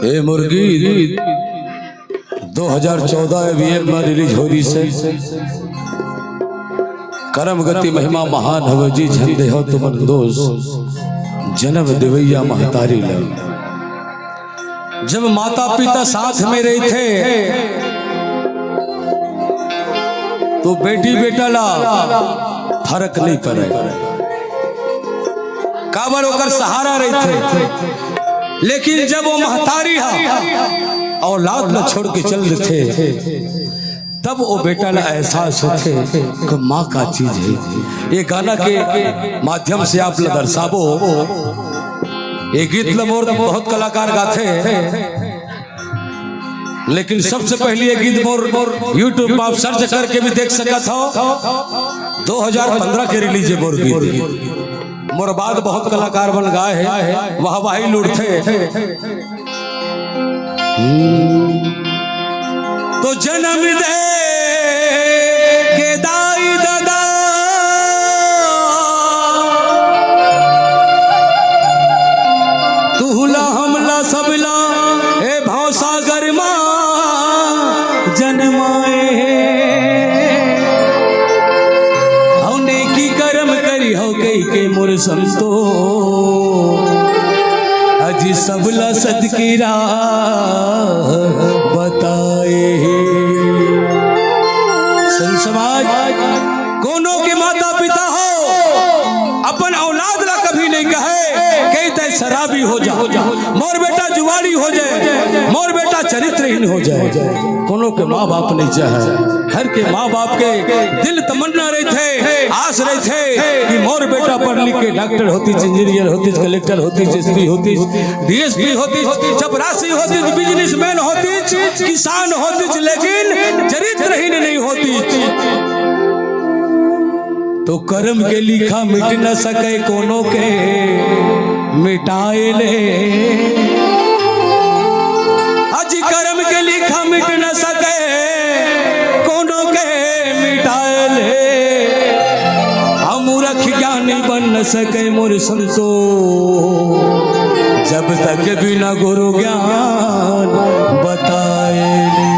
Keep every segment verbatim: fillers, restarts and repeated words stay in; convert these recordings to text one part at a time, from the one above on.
ए मोर गीत दो हजार चौदह एवीएम में रिलीज हो रहिसे। करम गति महिमा महान हवे जी, झन देहव तुमन दोष, जनम देवइया महतारी ला। जब माता पिता साथ में रहिथे, तो बेटी बेटा ला फरक नहीं पड़े, काबर ओकर सहारा रहिथे। लेकिन जब वो महतारी हा औलाद ला छोड़ के चल देथे, तब वो बेटा ला एहसास होथे कि माँ का चीज है। ये गाना के माध्यम से आप ला दर्शाबो। ये गीत ला मोर बहुत कलाकार गाथे, लेकिन सबसे पहले ये गीत मोर YouTube पर आप सर्च करके भी देख सकत हो। दो हजार पंद्रह के रिलीज है मोर गीत। मोर बाद बहुत कलाकार मन गाए हैं, वाहवाही लूटथे। तो जनम दे के दाई ददा, तुहला हमला सबला ए भवसागर मा जनमाए हे। हव नेकी करम करिहव कहिके मोर संतो, अजी सबला सत के राह बताए हे। संत समाज, कोनो के माता पिता हो, अपन औलाद ला कभी नहीं कहे कि तय शराबी हो जा, मोर बेटा जुआड़ी हो जाए, मोर बेटा चरित्रहीन हो जाए। कोनो के माँ बाप नहीं चाहे, हर के माँ बाप के दिल तमन्ना रहिथे, आस रहिथे कि मोर बेटा पढ़ लिख के डॉक्टर होतिस, इंजीनियर होतिस, कलेक्टर होतिस, एसपी होतिस, डीएसपी होतिस, चपरासी होतिस, बिजनेसमैन होतिस, किसान होतिस, लेकिन चरित्रहीन नहीं होतिस। तो करम के लिखा मिट न सके कोनो के मिटाए ले। अजी करम के लिखा मिट न सके कोनो के मिटाए ले। हम मूरख ज्ञानी बन न सके मोर संतो, जब तक बिना गुरु ज्ञान बताए ले।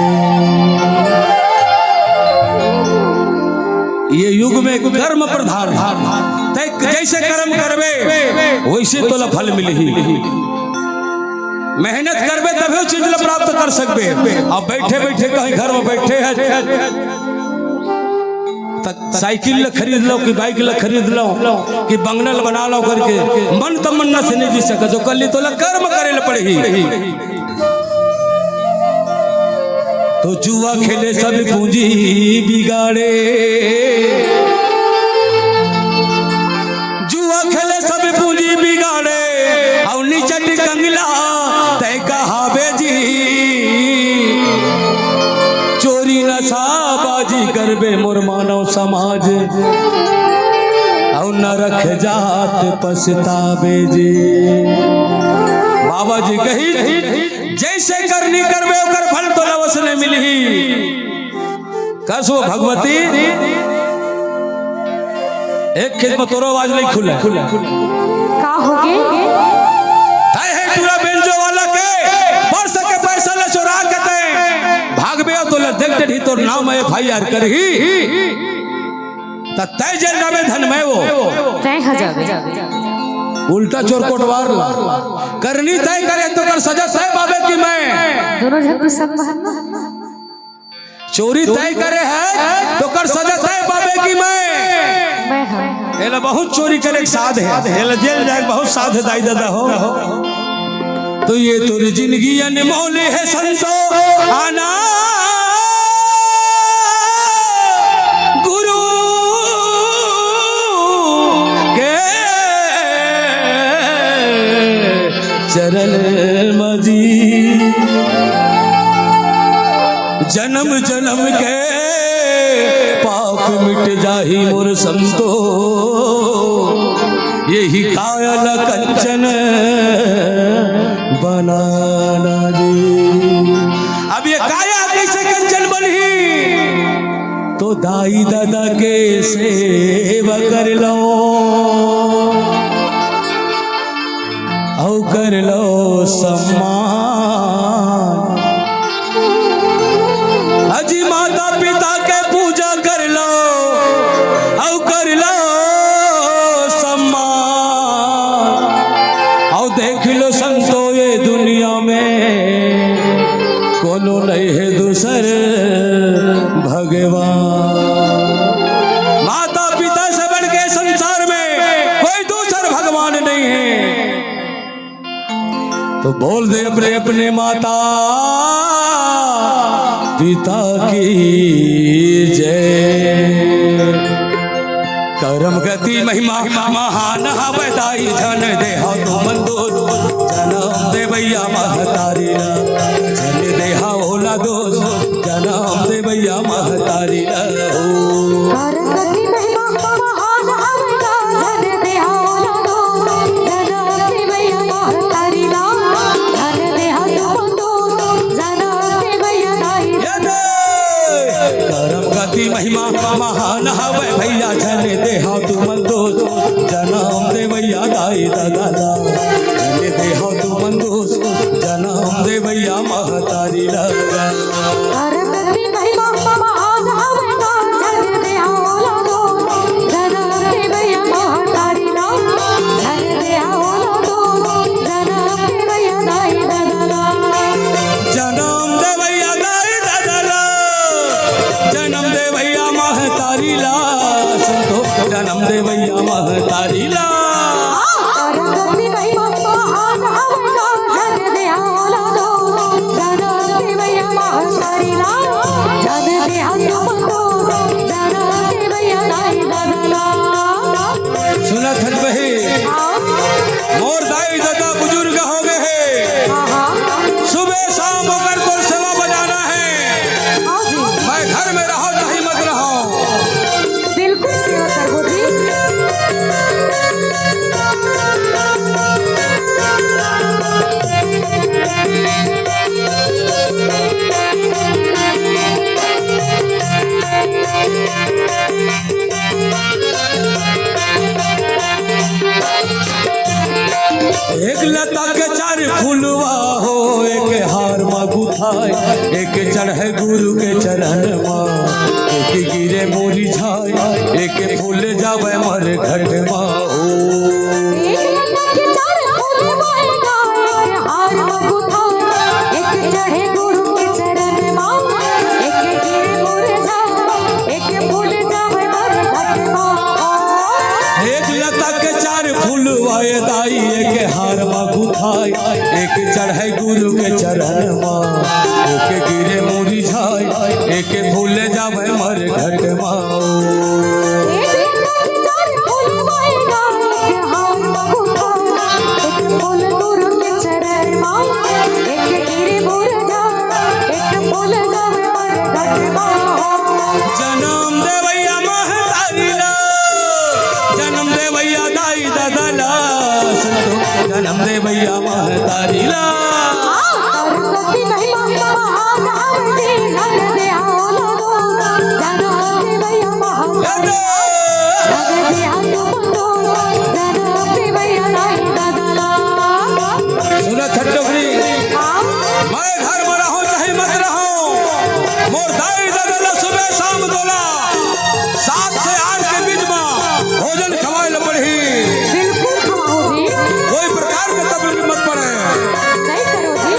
ये युग में कर्म प्रधान, तय जैसे कर्म करबे वैसे तोला फल मिलही। मेहनत करबे तभे वो चीज ला प्राप्त कर सकबे। अब बैठे बैठे कहीं घर में बैठे हैं, त साइकिल ला खरीद लव कि बाइक ला खरीद लव कि बंगला ला बना लव करके मन तमन्ना से नहीं जी सकत हो। कल्ली तोला कर्म करे ला पड़ही। तो जुआ खेले सब पूंजी बिगाड़े, जुआ खेले सब पूंजी बिगाड़े, अउ निचट कंगला तय कहावे जी। चोरी नशा बाजी करबे मोर मानव समाज, अउ नरक जात पछताबे जी। बाबा जी कही, जैसे करनी करबे ओकर फल तोला वसने मिलही। कस वो भगवती, एक खेत में तोरो आवाज नहीं खुला। का होगे? तय है टूरा बेंजो वाला के, परस के पैसा ला चोरा के तय भागबे, तोला देख डरही, तोर नाम एफआईआर करही। त तय जेल जाबे धन मैं वो। तय ह जाबे। उल्टा चोर कोटवार ला। करनी तय करे तो कर सजा तय पाबे कि मैं। दोनों झन के सब महल। चोरी तय करे है तो कर सजा तय पाबे कि मैं। मैं हाँ। एला बहुत चोरी करे के साध है। एला जेल जाए के बहुत साध है दाई दादा हो। तो ये तोरी जिंदगी अनमोल है संतो, आना गुरु के चरण मजी। जन्म जन्म के पाप मिट जाही मोर संतो, यही काया ला कंचन बनाना जी। अब ये काया कैसे कंचन बनही? तो दाई दादा के सेवा कर लो, अउ कर लो सम्मान। तो बोल दे अपने अपने माता पिता की जय। करम गति महिमा महान हवै दाई, झन देहा तुमन दोष, जनम देवैया महतारी ला। झन देहा ओला दोष, जनम देवैया महतारी ला। ओ। करम गति महिमा महान हवै गा, झन देहा ओला दोष, जनम देवैया महतारी ला। झन देहा तुमन दोष, जनम देवैया दाई। ये दे। करम गति महिमा महान हवै भैया, झन देहा तुमन दोष, जनम देवैया दाई ददा ला। झन देहा तुमन दोष, जनम देवैया महतारी ला। करम गति महिमा महान हवै गा, झन देहा ओला दोष, जनम देवैया महतारी ला। झन देहा ओला दोष, जनम देवैया दाई ददा ला। जनम देवैया दाई ददा ला, जनम देवैया महतारी ला, संतो जनम देवैया महतारी ला। करम गति महिमा महान हवै गा, झन देहा ओला दोष, जनम देवैया महतारी ला। झन देहा तुमन दोष, जनम देवैया दाई ददा ला। सुनत हन बहिनी, हाँ। मोर दाई ददा बुजुर्ग हो गए हैं। हाँ, हाँ। सुबह शाम ओकर तोर सेवा बजाना है। हाँ जी। मैं घर में रहो चाहे मत रहो। बिल्कुल सेवा करबो जी। एक लता के चार फुलवा हो, एक हार मा गुथाय, एक चढ़े गुरु के चरण मा, एक गिरे मुरझाय, एक फूल जावे मरघट मा हो। एक लता के चार फुलवा हो, एक हार मा गुथाय, एक चढ़े गुरु के चरण मा, एक गिरे मुरझाय, एक फूल जावे मरघट मा हो। एक लता के चार फुलवा ए दाई, एक हार मा गुथाय, एक चढ़े गुरु के चरण मा, एक गिरे मुरझाय, एक फूल जावे मरघट मा। एक लता के चार फुलवा ए दाई, एक हार मा गुथाय, एक फूल गुरु के चरण मा, एक गिरे मुरझाय, एक फूल जावे मरघट मा हो। जनम देवैया महतारी ला, जनम देवैया दाई ददा ला, संतो जनम देवैया महतारी ला। करम गति महिमा महान हवै, झन देहा ओला दोष, जनम देवैया महतारी ला। झन देहा तुमन दोष, जनम देवैया दाई ददा ला। सुनत हन डोकरी, हाँ। मैं घर में रहो चाहे मत रहो, मोर दाई ददा ला सुबह शाम तोला सात से आठ के बीच मा भोजन खवाए ला पड़ही। बिल्कुल खवाओ जी। कोई प्रकार के तकलीफ मत पड़े। सही करो जी।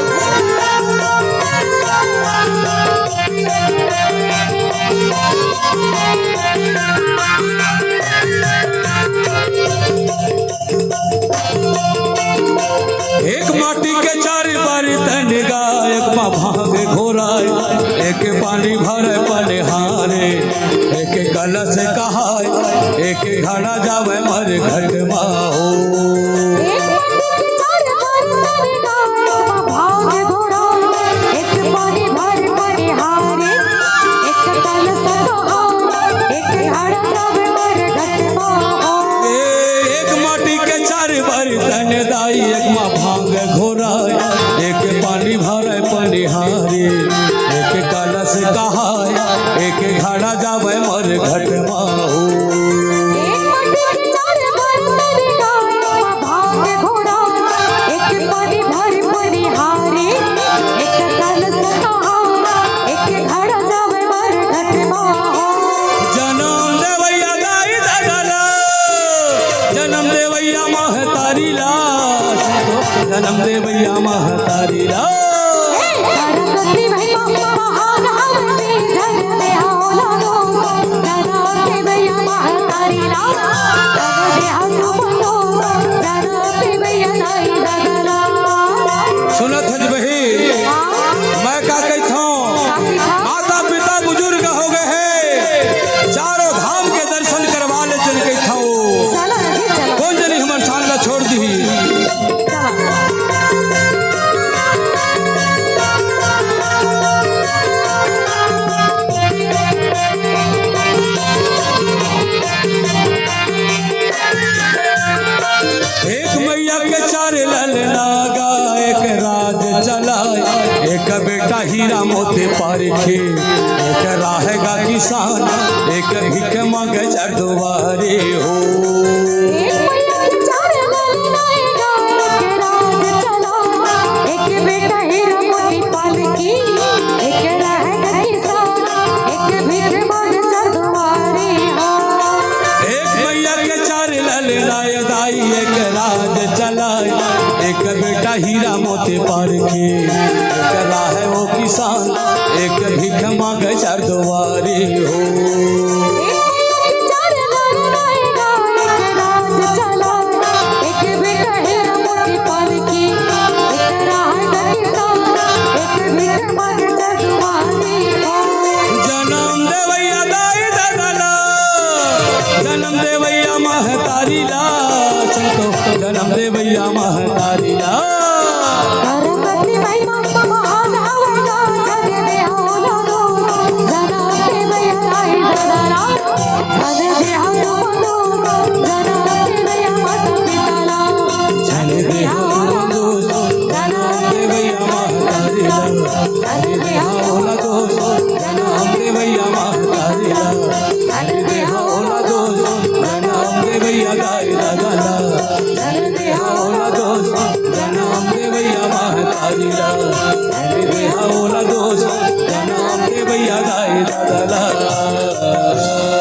एक माटी के चार बरतन गा, एक मा भांग घोराय, एक पानी भरे पनिहारे, एक कलश कहाय, एक घड़ा जावे मरघट मा हो। एक माटी के चार बरतन गा, एक मा भांग घोराय, एक पानी भरे पनिहारे, एक कलश कहाय, एक घड़ा जावे मरघट मा हो। ए, एक माटी के चार बरतन दाई, एक मा भांग घोराय, एक पानी भरे पनिहारे, एक कलश कहाय, एक घड़ा जावे मरघट मा हो। एक माटी के चार बरतन गा, एक मा भांग घोराय, एक पानी भरे पनिहारे, एक कलश कहाय, एक घड़ा जावे मरघट मा हो। जनम देवैया दाई ददा ला, जनम देवैया महतारी ला, जनम देवैया महतारी ला। करम गति महिमा महान हवै, झन देहा ओला दोष, जनम देवैया महतारी ला। जनम देहा तुमन दोष, जनम छोड़ दी। एक मैया के चार ललना गा, एक राज चलाए, एक बेटा हीरा मोती परखे, एक राहेगा किसान, एक भीख मांगे चार दुआरी हो। एक मैया के चार ललना गा, एक राज चलाए, एक बेटा हीरा मोती परखे, एक राहेगा किसान, एक भीख मांगे चार दुआरी हो। एक मैया के चार ललना दाई, एक राज चलाए, एक बेटा हीरा मोती परखे, एक राहेगो किसान, एक भीख मांगे चार दुआरी हो। एक चार ललना गा, एक राज चलाए, एक बेटा हीरा मोती परखे, एक राहेगा किसान, एक भीख मांगे चार दुआरी हो। जनम देवैया दाई ददा ला, जनम देवैया महतारी ला, संतो जनम देवैया महतारी ला। पार्वती माई माँ